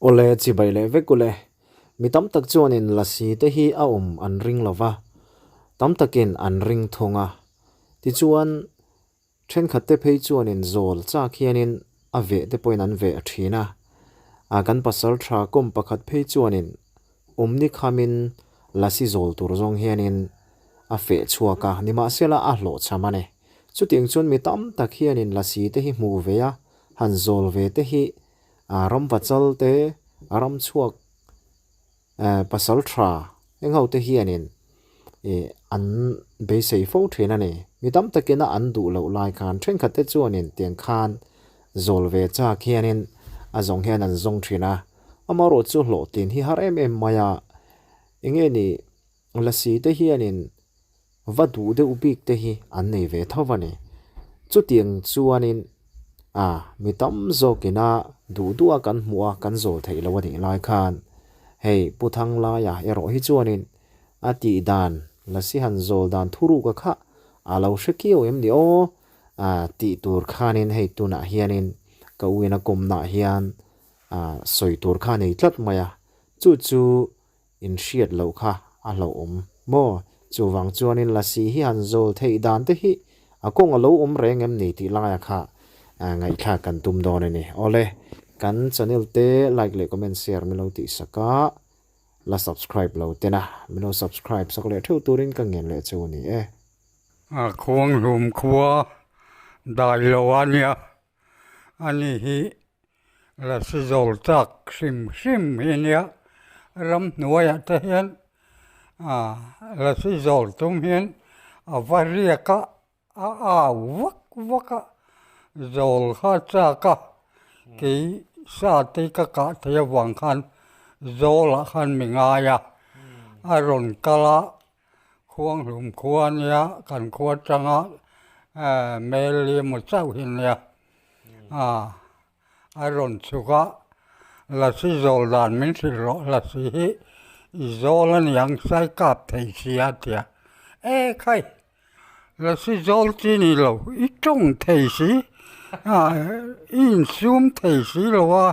Awle, chibai leh vek ule. Mi tam tak chuanin lasi te hi a awm an ring lo va, tam takin an ring thung a. Tichuan, thenkhat te phei chuanin zawl chak hianin a veh te pawhin an veh thin a. A kan pasal tha kawm pakhat phei chuanin awmni khamin lasi zawl tur zawng hianin a feh chhuak a, nimahsela a hlawhchham a ni. Chutiang chuan mi tam tak hianin lasi te hi hmuh ve a, han zawl ve te hi Ramvachal te, ramchhuak pasal tha eng ho te hianin ih an beisei fo thin a ni. Mi tam takin a an duh loh lai khan thenkhat te chuanin tiang khan zawl ve chak hianin a zawng hian an zawng thin a. Amaherawh chu hlawhtlin hi har em em mai a, enge ni Lasi te hianin va duh deuh bik te hi an nei ve tho a ni. Chutiang chuanin a mi tam zawkina duh duh a kan hmuh a kan zawl theih loh a nih lai khan hei Pu Thanglaia erawh hi chuanin a tih dan Lasi han zawl dan thuruka kha a lo hre kiau em ni aw a tih tur khanin hei tunah hianin ka uina kawmnaah hian a sawi tur kha a nei tlat mai a, chu chu In hriat loh kha a hlauhawm maw? Chuvang chuanin lasi hi han zawl theih dan te hi a kawng a lo awm reng em ni tih laia kha ngaihthlak kan tum dawn a ni. Awle, kan channel te like leh comment share min lo tihsak a, la subscribe lo ten a, min lo subscribe sak leh theuh turin ka ngen leh cheu a ni e. A khuanghlum khua dai lo a nia, ani hi Lasi zawl chak hrim hrim hi ania ramhnuaiah te hian ah lasi zawl tum hian a va riak a a au vak vak a zawl kha a chak a kei sa te ka kah theih avang khan zawlah khan mi ngai a a rawn kal a khuanghlum khua ania kan khua atanga mel emaw chauh hi ania. A rawn chhuk a, Lasi zawl dan min hrilh rawh, Lasi hi i zawl a niang sai kap thei si a ti a, E khai, Lasi zawl chi ni lo, i tawng thei si, i insum thei si lo a,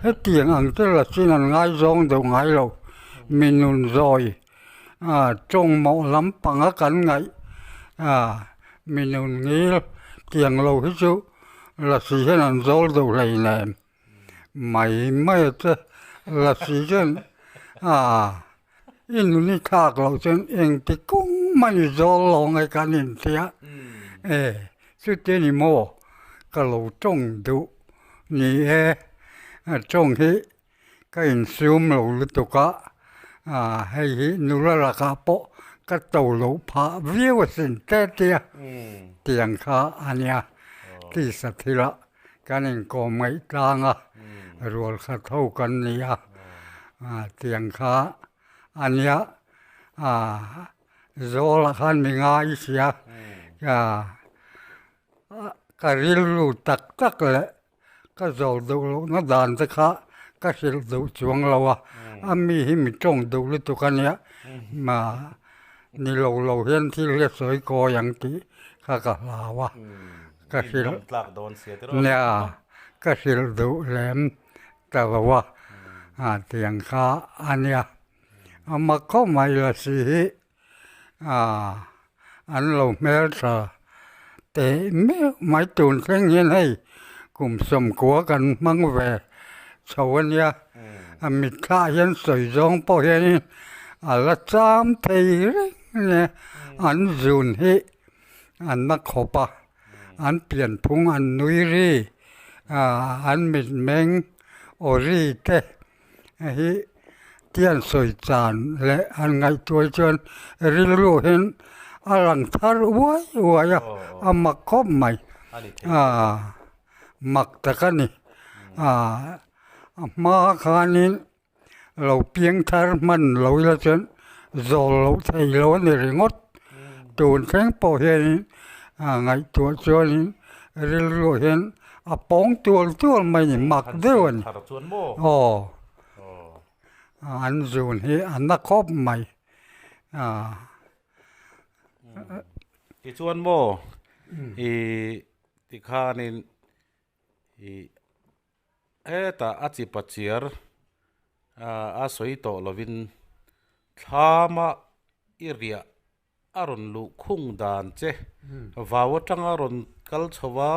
hetiang ang te Lasi'n an ngaizawng deuh ngai lo, mi nun zawi tawng mawh lampanga kan ngaih mi nun ngil tiang lo hi chu lasi hian an zawl deuh hlei nen mai mai a che lasi chuan i nun i thlak loh chuan engti kawng mah i zawl lo ang e kan intia e chuti ni maw ka lo tawng duh ni e tawng hi. Ka insum lo lutuk a, hei hi nula lakah pawh ka to loh phah viau asin te tia tiang kha a nia. Tisa thilah kan inkawm ngaih tlang a, rual khat ho kan ni a, tiang kha a nia. Zawlah khan mi ngai sia, ka rilru tak tak leh Ka zawl duh lohna dan te kha ka hrilh duh chuang lo a, a mi hi mi tawng duh lutuk a nia, ma ni lo lo hian thil hi a sawi kawi ang tih kha ka hlau a, ka hrilh nia ka hrilh duh lem ta lo a, tiang kha a nia, a mak khawp mai lasi hi. An lo hmeltha teh meuh mai tun thleng hian hei kum sawmkua kan hmang ve chho a nia a mitthla hian sawi zawng pawh hianin a la cham thei reng a nia an zun hi an na khawp a an pianphung an nui ri an mitmeng aw ri te. Hei hi tian sawi chan leh an ngaihtuai chuan rilru hian a lang thar uai uai a, a mak khawp mai aaa mak tak a ni aaa a hma khanin lo piang thar hman lo ila chuan zawl loh thei lo a ni ringawt tun thleng pawh hianin ngaihtuah chuanin rilru hian. A pawng tual tual mai ni mak deuh a ni. Aw an zun hi a na khawp mai. Tichuan maw i tikhanin i. Hetah a chi pachiar a sawi tawh lovin thlama i riah a rawn luh khung dan che vau atanga rawn kal chho a,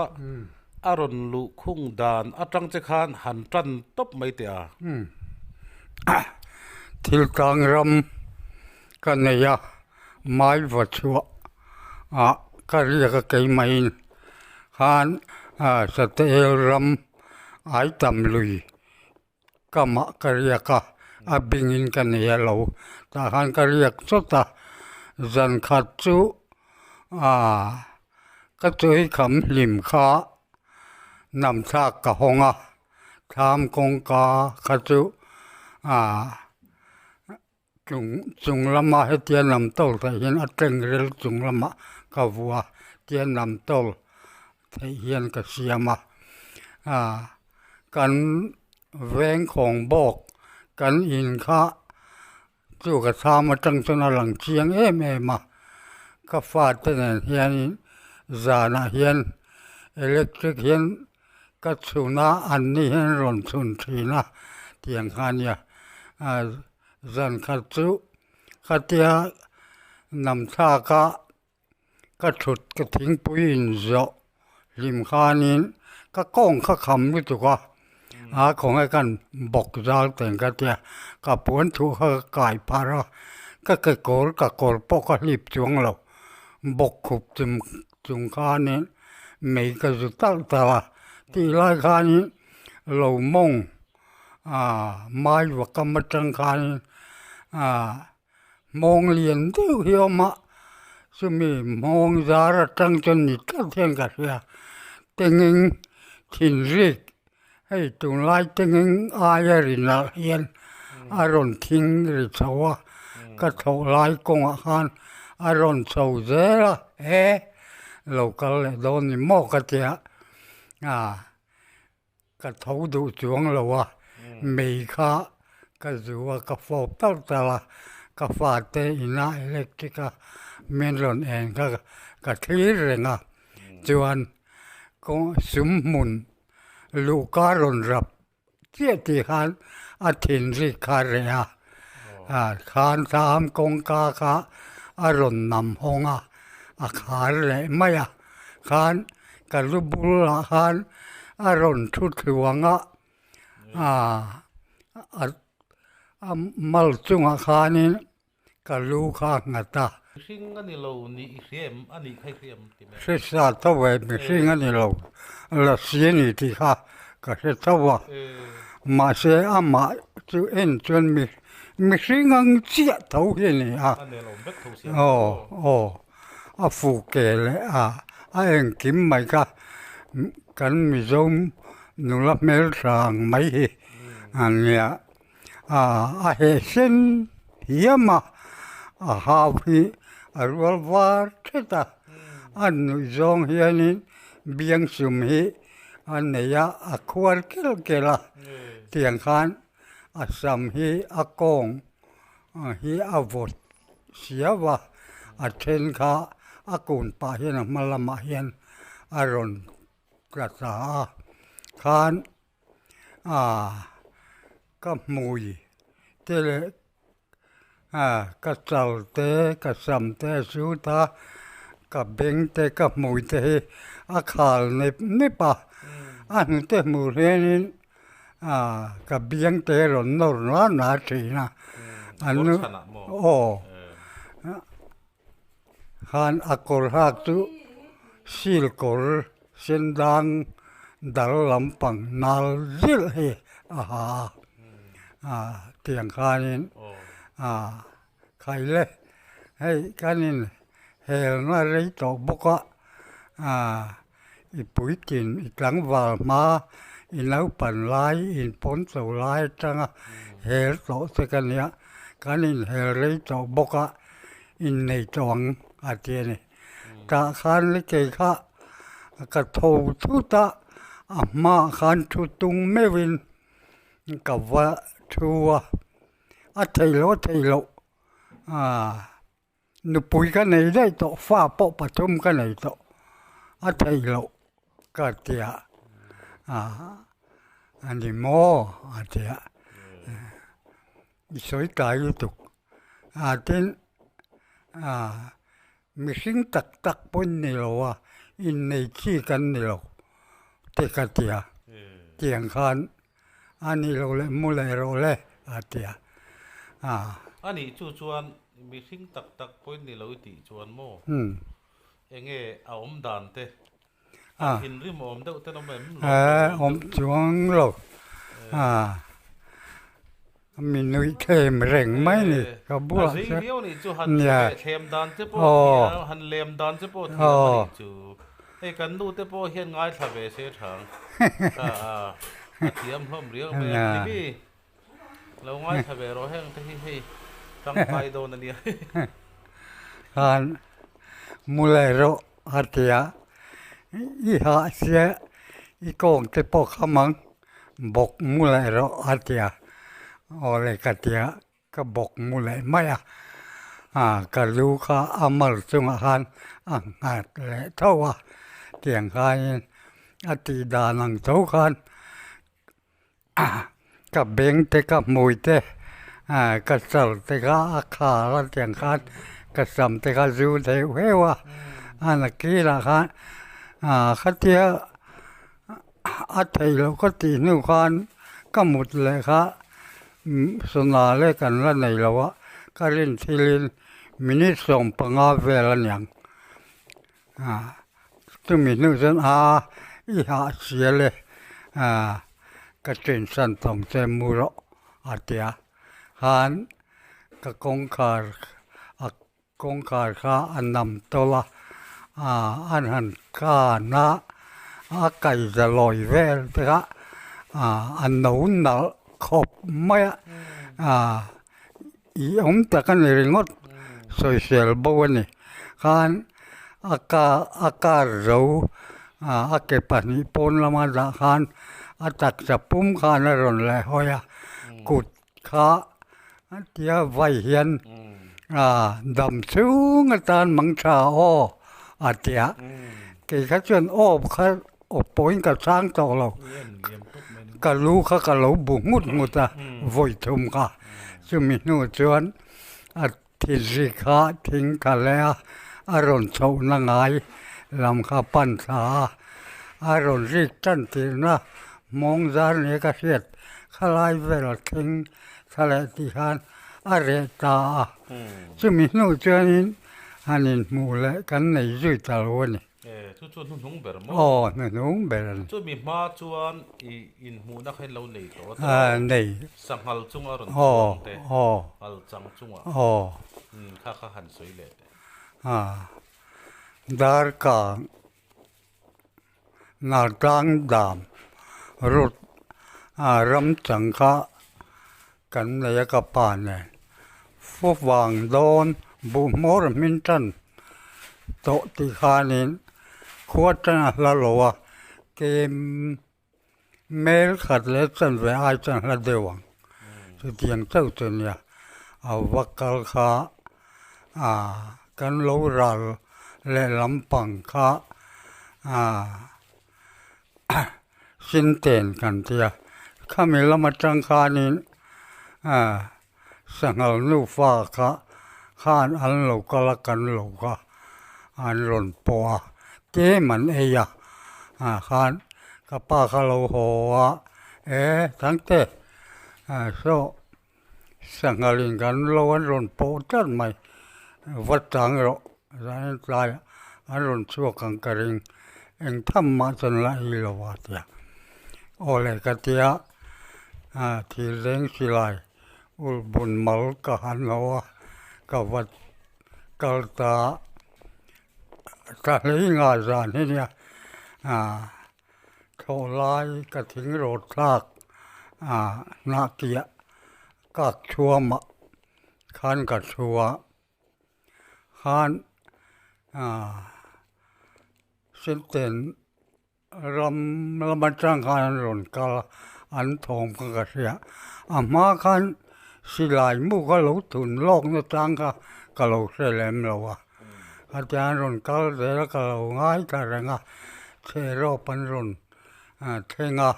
a rawn luh khung dan atang che khan han tan tawp mai teh a. Thil tlang ram ka nei a, mai va chhuah ah ka riak a keimah-in khan Satel ram Aitam lui ka mah ka riak a, a bingin ka nei a lo. Tah khan ka riak chawt a, zan khat chu aaa ka chawi kham hlim kha nam thlak ka hawng a, thlam kawngka kha chu aaa Chung chung lama hetia lam tawl theih hian a teng rel chung lamah ka vua tia lam tawl theih hian ka siam a ah kan veng khawng bawk kan in kha chu ka chham atang chuan a lang chiang em em a ka fate nen hianin zanah hian electric hian ka chhun a an ni hian rawn chhun thin a tiang kha a nia ah zan khat chu khatia nam thlak a ka thut ka thingpui in zawh hlim khanin ka kawng kha kham lutuk a a khawnge khan bawk zal teng ka tia ka puan thu kha ka kai phar a ka kekawr ka kawr pawh ka hlip chuang lo bawk khup chung khanin mei ka zu talh talh a tih lai khanin lo mawng ah mai va kam atang khanin ah hmawng lian deuh hi a awm a chumi hmawng zar atang chuan ni tlat hian ka hria tengeng thinrik hei tunlai tengeng aia ri nalh hian a rawn thing ri chho a ka thawh lai kawngah khan a rawn chho zel a he lo kal leh dawn ni maw ka tia ah. Ka tho duh chuang lo a, mei kha ka zu a, ka fawp talh talh a, ka fate ina electric a min rawn en kha ka thlir reng a, chuan kawng sum hmun luhka rawn rap chiah tih khan a thinrik kha a reh a, khan thlam kawngka kha a rawn nam hawng a, a khar leh mai a. khan ka lu bulah khan a rawn thu thluang a ah a mal chungah khanin ka lu kha a nghat a. Mihring a ni lo nih i hria em? A nih kha i hria em ti mai. Hre sa tho e, mihring a ni lo, lasi a ni tih kha ka hre tho a, mahse amah chu en chuan mihring ang chiah tho hi a ni a. A nelawm vek tho sia. Aw aw. A fuh ke leh a a engkim mai kha kan Mizo nula hmeltha ang mai hi a nia a a heh sen hiam a a hau hi a rual var thet a a nuih zawng hianin biang sum hi a nei a a khuar kel kel a tiang khan a sam hi a kawng hi a vawt. Siau a, a then kha a kun pah hian a hma lamah hian a rawn tla ta a, khan ah ka hmui te leh ah ka chal te ka sam te a zut a, ka beng te ka hmui te hi a khal nep nep a, a hnute hmuh hianin Ah, ka biang te rawn nawr na na thin a. An Kawr chhanah maw? Aw. Khan a kawr hak chu sil kawr sendang dal lampang nal zilh hi a ha a. Ah, tiang khanin ah khai le hei kan in helna rei tawh bawk a ah I puitlin i tlangval hma i naupan lai in pawn chho lai atanga hel tawh che ka nia, kan inhel rei tawh bawk a, innei tawh ang a ti a ni. Tah khan le kei kha ka tho thut a, a hmaah khan thu tung meuhin ka va thu a, a theih loh a theih loh ah. Nupui ka nei daih tawh, fa pawh pathum ka nei tawh, a theih loh ka ti a, A ni maw? A ti a. I sawi tlai lutuk. A tin, mihring tak tak pawh in ni lo a, innei chi kan ni lo te ka ti a. Tiang khan a nih loh leh mu leh rawh le a ti a. A nih chu chuan mihring tak tak pawh in ni lo i tih chuan maw? Enge a awm dan te? A thinrim awm deuh ten awm em? Awm chuang lo. Mi nuih thlem reng mai ni ka bulah chuan. A zei viau nih chu han thlem dan che pawh thiam, han lem dan che pawh thiam a nih chu. Hei kan nu te pawh hian ngaithla ve se thang. A thiam hlawm riau mai a ni mi. Lo ngaithla ve rawh heng te hi hei tangkai dawn a nia. Khan mu leh rawh a ti a, i hah sia i kawng te pawh kha mang bawk mu leh rawh a ti a, aw le ka ti a, ka bawk mu leh mai a, ka lu kha a mal chungah khan a nghat leh tho a, tiang khanin a tih dan ang tho khan Ka beng te ka hmui te ka chal te kha a khar a tiang khan ka sam te kha zu deuh heu a, a nakinah khan khatia a theih loh ka tih hnu khan ka mut leh kha sawna leh kan la nei lo a, ka rin thilin minute 15 vel a niang. Chumi hnu chuan a i hah sial e ka ṭinsan tawng che mu rawh a ti a, khan ka kawngkhar a kawngkhar kha a nam tawlh a, an han khan a, a kaihza lawi vel te kha a no nalh khawp mai a. I awm tak a ni ringawt, sawisel bo a ni. Khan a ka a kar zo a ke pahnih pawn lama dah khan a taksa pum khan a rawn leh hawi a, kut kha tia vai hian dam chhung atan mang tha aw a ti a, kei kha chuan aw kha Aw pawhin ka chang tawh lo, ka lu kha ka lo bu nghut nghut a, vawi thum kha. Chumi hnu chuan a thilri kha thing tha leh a, a rawn chhohna ngai lam kha pan thla a, a rawn rik tan tirhna mawng zar nia ka hriat khalai vel a thleng thla leh tih khan a reh ta a. Chumi hnu chuanin han inhmuh leh kan nei zui ta lo a ni. E, chu chu hnuhnung ber maw? Aw, hnuhnung ber a ni. Chumi hma chuan i inhmuhna kha in lo nei tawh a tawh? Nei. Sanghal chunga rawn chuang te, ngal chang chunga. Aw. Kha kha han sawi leh teh. A, Darkang, Nartlang dam, rut, a ram chang kha kan nei a ka pa nen. Fuvang dawn buh hmawr hmin tan tawh tih khanin khua tan a hla lo a, kem mel khat leh chanve ai chuan hla deuh ang. Chutiang chauh chu nia, a va kal kha ah kan lo ral lehlam pang kha ah Sinten kan ti a, khami lam atang khanin sanghal nufa kha khan an lo kal a kan lo kha an rawn pawh a, tlem an ei a, khan ka pa kha lo haw a, e Thangte saw Sanghal in kan lo an rawn pawh tlat mai, va chang rawh zanin tlaiah an rawn chhuak ang ka ring, eng tham mah chuan la ei lo a tia. Aw le ka tia, thil reng silai ul bun mal ka han ho a, ka va kal ta ta hlei nga zan hi nia. Thlawh lai ka thing rawt thlak hnah kiah kak chhuamah khan ka thu a, khan Senten ram lam atang khan an rawn kal a, an thawm kha ka hria. A hma khan silai mu kha lo thun lawk na chang kha ka lo hre lem lo a. Khatiang an rawn kal zel a, ka lo ngai ta reng a, chherawp an rawn thleng a.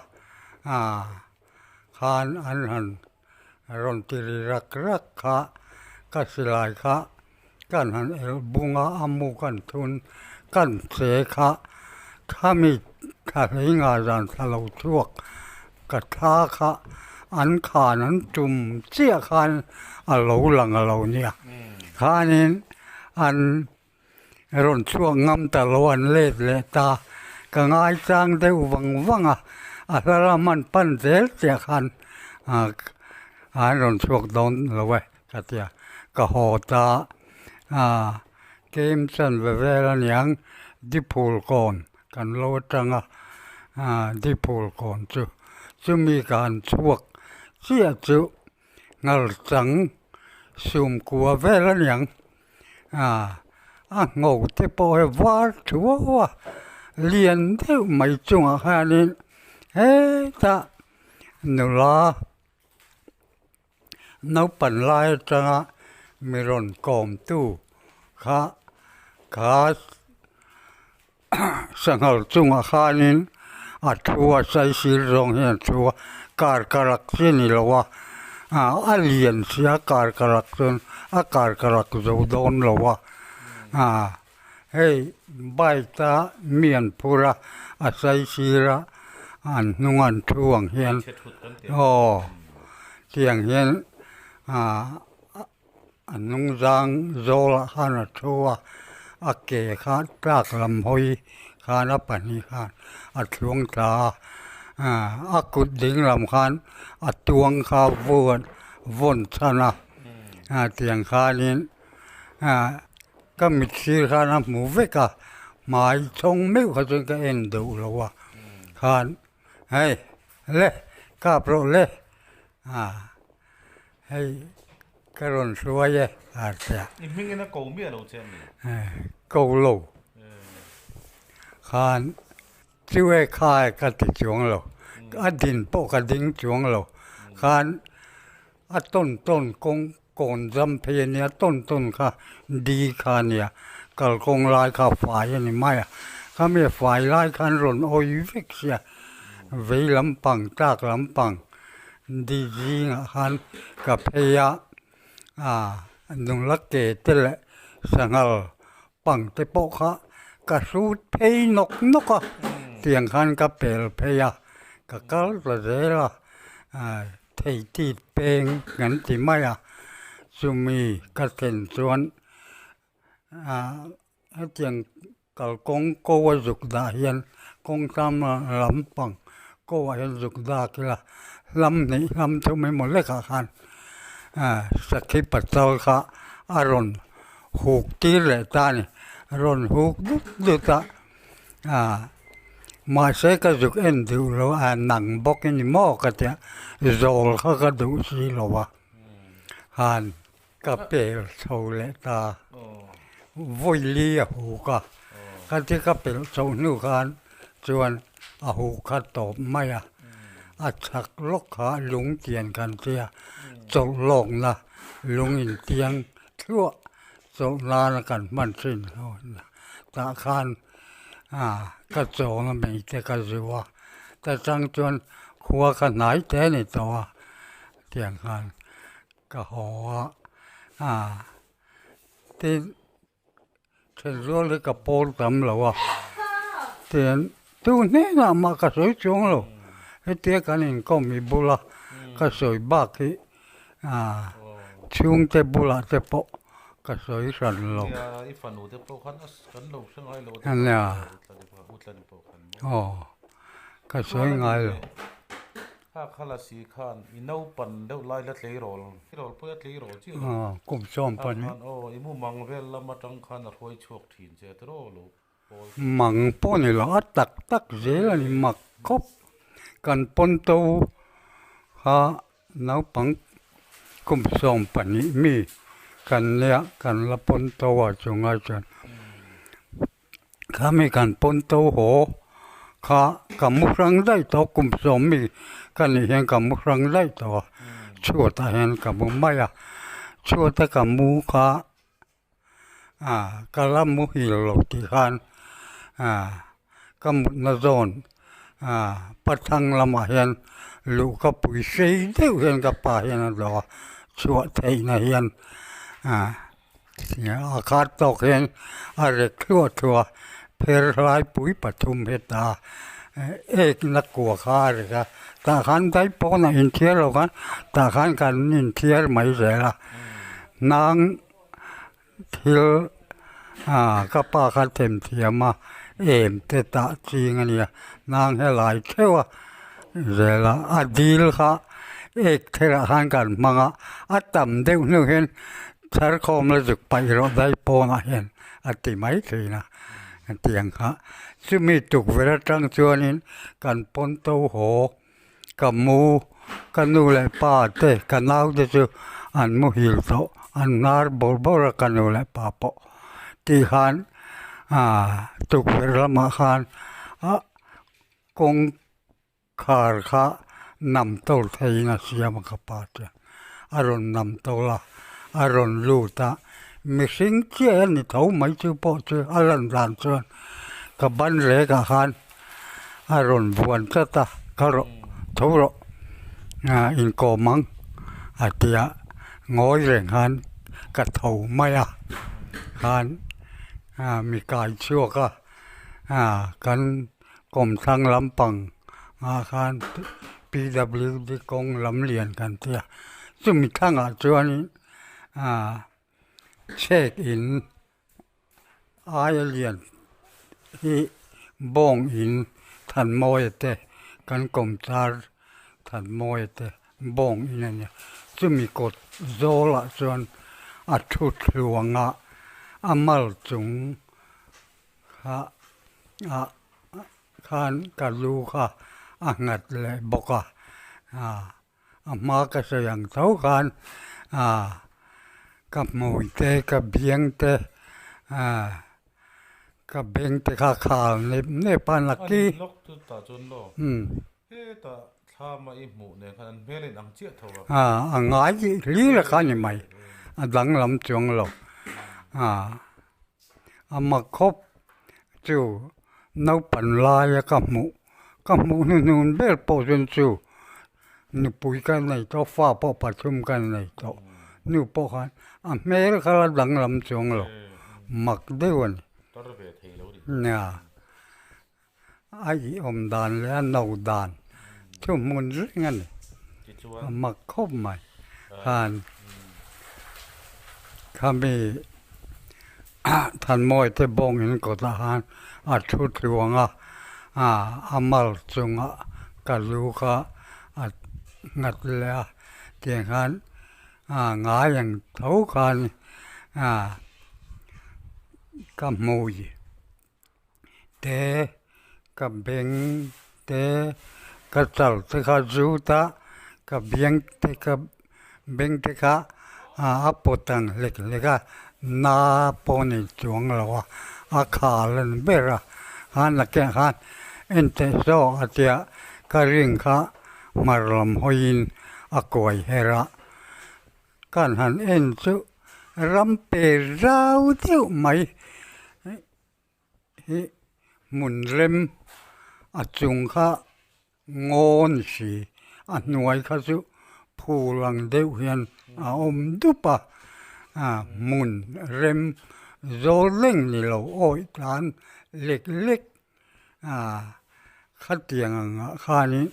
khan an han rawn ti ri rak rak kha ka silai kha kan han elh bung a, a mu kan thun kan che kha khami thla hlei nga zan thla lo chhuak ka thla kha an khan an tum chiah khan a lo lang a lo nia khanin an Rawn chhuak ngam ta lo an let leh ta. Ka ngaichang deuh vang vang a, a hla lam an pan zel chiah khan an rawn chhuak dawn lo e ka ti a, ka haw ta a, kem chan ve vel aniang Diphul kawn kan lo atang a, Diphul kawn chu chumi ka han chhuak chiah chu Ngalchang sumkua vel aniang a a ngho te pawh hi var thuau a lian deuh mai chungah hianin hetah nula naupang lai atanga mi rawn kawmtu kha kha Sanghal chungah khanin a thu a saisir zawng hian a thu a kar karak chi a ni lo a a lian sia kar karak chuan a kar karak zo dawn lo a hei bike a mi an phur a a saisir a an hnung an thu ang hian aw tiang hian ah. A hnungzang zawlah khan a thu a, a ke kha tlak lam hawi khan a pahnih khan a thluang thla a, a kut ding lam khan a tuang kha vawn vawn chhan a, tiang khanin ka mit sir khan a hmu vek a, hmai chhawng meuh kha chuan ka en duh lo a, khan hei le kap rawh le. Hei ka rawn hruai e a tia. I hmingin a ko miah lo che ami? Ko lo. Khan chu e kha e ka ti chuang lo. A din pawh ka ding chuang lo. Khan a tawn tawn kawng kawn zam phei a nia, tawn tawn kha di kha a nia. Kalkawng lai kha fai a ni mai a. Khami fai lai khan rawn awi vek sia. Vei lampang tlak lampang di zingah khan ka phei a, ah nula ke te leh sanghal pang te pawh kha ka hrut phei nawk nawk a, tiang khan ka pel phei a, ka kal ta zel a, ah theitit peng kan ti mai a, chumi ka thlen chuan ah hetiang Kalkawng ko a zuk dah hian kawng tlam lampang ko ah hian zuk dak ila hlam hnih hlam thum emaw lekah khan sakhi patal kha a rawn huk tir leh ta a ni a rawn huk dut dut a mahse ka zuk en duh lo a nang bawk i ni maw ka tia zawl kha ka duh si lo a khan. Ka pel chho leh ta, vawi li a huk a, ka ti ka pelh chho hnu khan chuan a huk kha tawp mai a, a chhak lawk kha lung tian kan tia chawlh lawkna lung intiang thluah chawlh nana kan hman thin tah khan ka chawn a mei te ka zu a, ta chang chuan khua ka hnai te a ni tawh a tiang khan. Ka haw a, tin Thenzual hi ka pawl tam lo a, tin tu hnenah mah ka sawi chuang lo, hetia kan inkawm i bula ka sawi bak hi chhungte bulah te pawh ka sawi hran lo. Ania, aw ka sawi ngai lo. Kha khala si khan i naupan deuh lai la tleirawl, tleirawl pawh a tleirawl chiah lo. Aw, kum sawm pahnih. Kha khan aw, i mu mang vel lam atang khan a hruai chhuak thin che tiraw lo pawl. Mang pawh ni lo, a tak tak zel a ni mak khawp. Kan pawnto kha naupang kum 12 mi kan nia kan la pawnto ah chu ngai chuan. Khami kan pawnto haw kha ka mu hrang daih tawh kum sawm mi ka nih hian ka mu hrang daih tawh a chhuatah hian ka mu mai a chhuata ka mu kha ah ka la muhil lo tih khan ah ka mutna zawn ah pathang lamah hian. Luhka pui sei deuh hian ka pa hian a dawh a, chhuah theihna hian a khat tawk hian a rek thluah thluah a, pher hlai pui pathum heta ekna kua kha a rek a, tah khan dai pawnah inthiar lo khan tah khan kan inthiar mai zel a, hnang Thil ka pa kha themthiam a em te tah ching a nia, nang helai theuh a zel a, a dil kha ek therah khan kan hmang a, a tam deuh hnu hian tharkhawm la zuk paih rawh dai pawnah hian a ti mai thin a, tiang kha chumi tukverh atang chuanin kan pawn to haw. Ka mu, ka nu leh pa te, ka nau te chu an muhil tawh, an hnar bawrh bawrh a ka nu leh pa pawh tih khan aaa tukverh lamah khan a kawngkhar kha nam tawr theiin a siam a ka pa chuan a rawn nam tawr a, a rawn lut a, mihring chiah a ni tho mai chu pawh chu a lan dan chuan ka ban rek ah khan. A rawn vuan tlat a, ka rawh tho rawh inkawm ang a ti a, ngawi reng khan ka tho mai a, khan mi kai chhuak a, kan kawmthlang lampang ah khan PWD kawng lam lian kan ti a, chumi thlangah chuanin chhek in. Aia lian hi bawng in Thanmawia te kan kawmchar Thanmawia te bawng in a nia chumi kawt zawlah chuan a thu thluang a a mal chung kha ah khan ka lu kha a nghat leh bawk a ah. A hma ka sawi ang tho khan ah ka hmui te ka biang te ah ka beng te kha khal nep nep a naki ah a ngai hlir a kha ni mai a danglam chuang lo ah a mak khawp chu naupang laia ka hmuh ka hmuh hnuhnun ber pawh chuan chu nupui ka nei tawh fa pawh pathum ka nei tawh nu pawh khan a hmel kha la danglam chuang lo mak deuh a ni nia a ih awm dan leh a no dan thu hmun reng a ni a mak khawp mai khan khami Thanmawii te bawng in kawtah khan a thu tluang a a mal chungah ka lu kha a nghat leh a tiang khan ngai ang tho khan ka hmui te ka beng te ka chal te kha zut a ka biang te ka beng te kha a pawt ang hlek hlek a na pawh a nei chuang lo a a khal a ni ber a khan a keng khan en teh zawk a tia ka ring kha hmar lam hawiin a kuai her a kan han en chu ram pe zau deuh mai. Hi hmun rem a chung kha ngaw ni si a hnuai kha chu phul ang deuh hian a awm dup a hmun rem zawl reng ni lo awih tlan lek lek khatiang angah khanin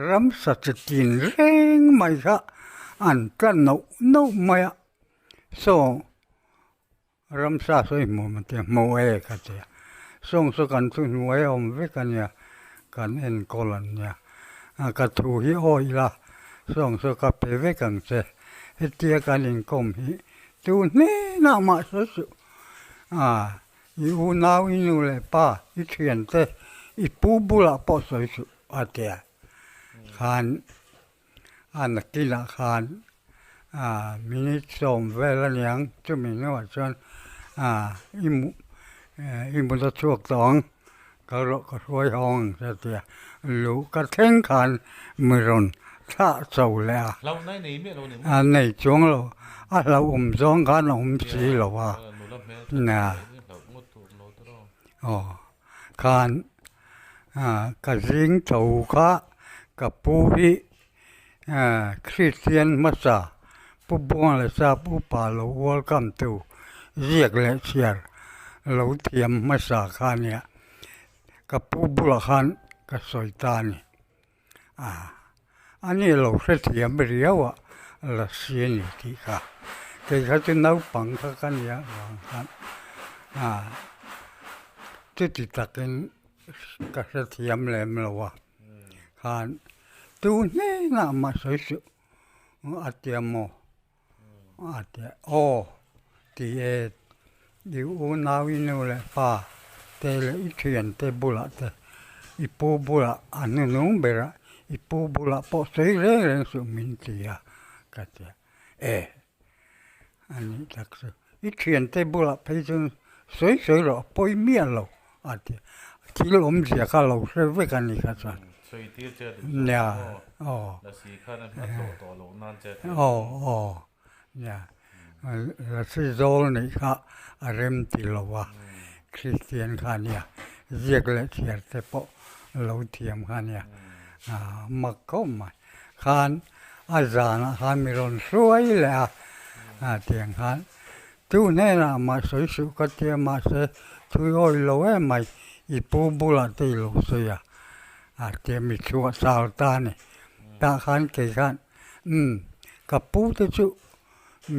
Ramsa chi tin reng mai kha an tla nauh nauh mai a saw Ramsa sawi hmuh maw tia hmuh e ka ti a, sawng saw kan thu hnuai a awm vek a nia, kan enkawl an nia, ka thu hi aw ila sawng saw ka pe vek ang che, hetia kan inkawm hi tu hnenah mah sawi suh, a i unau i nu leh pa i thiante i pu bulah pawh sawi suh a ti a, khan A nakinah khan minute sawm vel a niang chumi hnuah chuan i mu i mut a chhuak tawh ang ka rawh ka hruai hawng ang che a ti a luh ka thleng khan mi rawn thlah chho leh a a nei chuang lo a hlauhawm zawng khan a awm si lo a aw khan ka zing tho kha. Ka pu hi Kristian hmasa Pu Buang leh Sap upa lo welcome tu ziak leh chhiar lo thiam hmasa kha a nia. Ka pu bulah khan ka sawi ta a ni. A ni lo hrethiam riau a la si a ni tih kha. Kei kha chu naupang kha ka nia vang khan chuti takin ka hrethiam lem lo a. Khan tu hnenah mah sawi suh a tia maw? A tia aw ti e i unau i nu leh pa te leh i thian te bulah te i pu bulah a hnunung berah i pu bulah pawh sawi reng reng suh min ti a ka tia e a nih tak chu i thian te bulah phei chuan sawi sawi rawh a pawi miah lo a ti a thil awmzia kha lo hre vek a ni kha chuan nia aw aw aw nia lasi zawl nih kha a rem ti lo a Kristian kha nia ziak leh chhiar te pawh lo thiam kha nia mak khawp mai khan a zanah khan mi rawn hruai leh a tiang khan. Tu hnenah mah sawi suh ka tia mahse thui awi lo em mai i pu bulah te i lo sawi a, a tia mi chhuah sal ta a ni. Tah khan kei khan umm ka pu te chu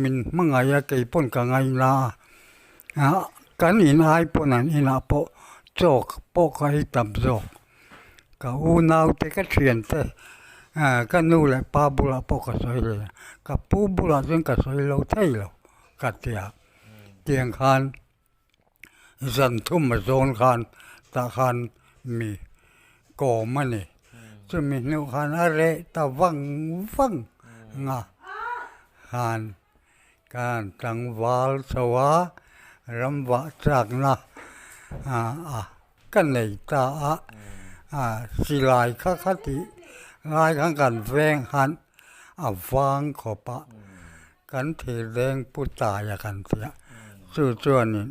min hmangaih a kei pawn ka ngaina a, kan in ai pawn an inah pawh chaw pawh ka ei tam zawk. Ka unaute ka thiante ka nu leh pa bulah pawh ka sawi leh a, ka pu bulah chuan ka sawi lo thei lo ka ti a. Tiang khan zan thum a zawn khan tah khan mi kawm a ni. Chumi hnu khan a reh ta vang vang nga khan Kan tlangval chho a, ramvah chakna ka nei ta a, silai kha kha tih lai khan kan veng khan a vang khawp a, kan thir deng pu taia kan tia, chu chuanin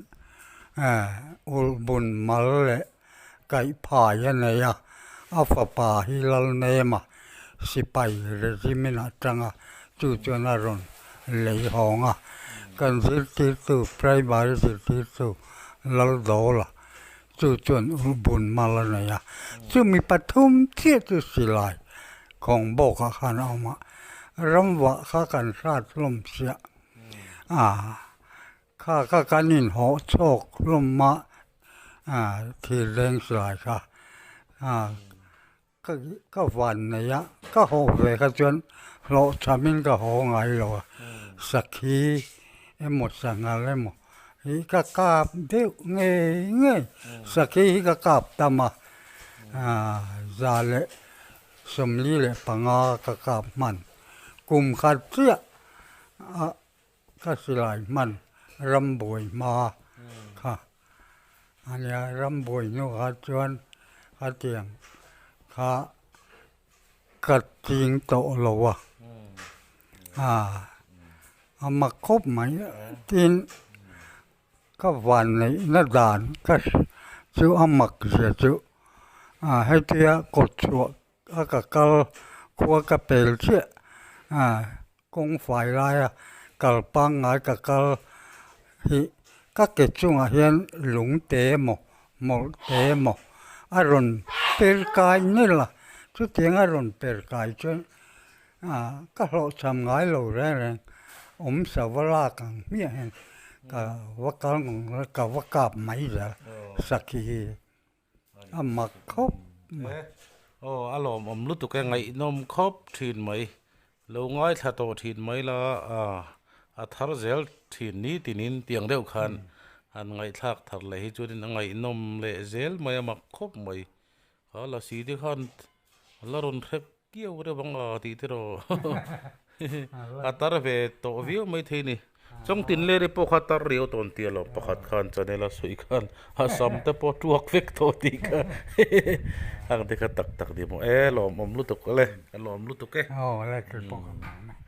ulhbun mal leh kaih phai a nei a, a fapa hi Lalnema sipai regiment atanga chu chuan a rawn lei hawng a, kan zirtirtu primary zirtirtu Laldawla chu chuan Ulbun mal a nei a, chumi pathum chiah chu silai khawng bawkah khan a awm a, ramvah kha kan hrat hlawm siah a. Kha kha kan inhawh chhawk hlawm a, thil leng silai kha ka van nei a, ka haw ve kha chuan hlawhchhamin ka haw ngai lo a, sakhi emaw sanghal emaw hi ka kap deuh ngei ngei, sakhi hi ka kap tam a, 145 ka kap hman, kum khat chiah a. Ka silai hman rambuai hma kha a nia, rambuai hnu kha chuan khatiang kha ka ching tawh lo a, a mak khawp mai tin ka vanneihna dan ka chu a mak zia chu hetia kawt chhuah A ka kal khua ka pel chiah a kawng fai laia kal pangngai ka kal hi ka ke chungah hian lung te emaw hmawlh te emaw a rawn per kai nel a chutiang a rawn per kai chuan ka hlawhchham ngai lo reng reng awm sava lak ang hmiah hian ka va kal ka va kap mai zel sakhi hi. A mak khawp mai. Aw a lawmawm lutuk e ngaihnawm khawp thin mai. Lo ngaithla tawh thin mai la a thar zel thin ni tinin tiang deuh khan han ngaihthlak thar leh hi chuanin a ngaihnawm leh zel mai a mak khawp mai. Kha lasi te khan la rawn hrek Kiau reuh ang a tih te rawh. A tar ve tawh viau mai thei ni. Chawngtin leri pawh kha tar riau tawn tia lo pakhat khan channel a sawi khan a sam te pawh tuak vek tawh tih kha ang te kha tak tak ni maw e lawmawm lutuk le a lawm lutuk e. Aw le thil pawh ka hmu.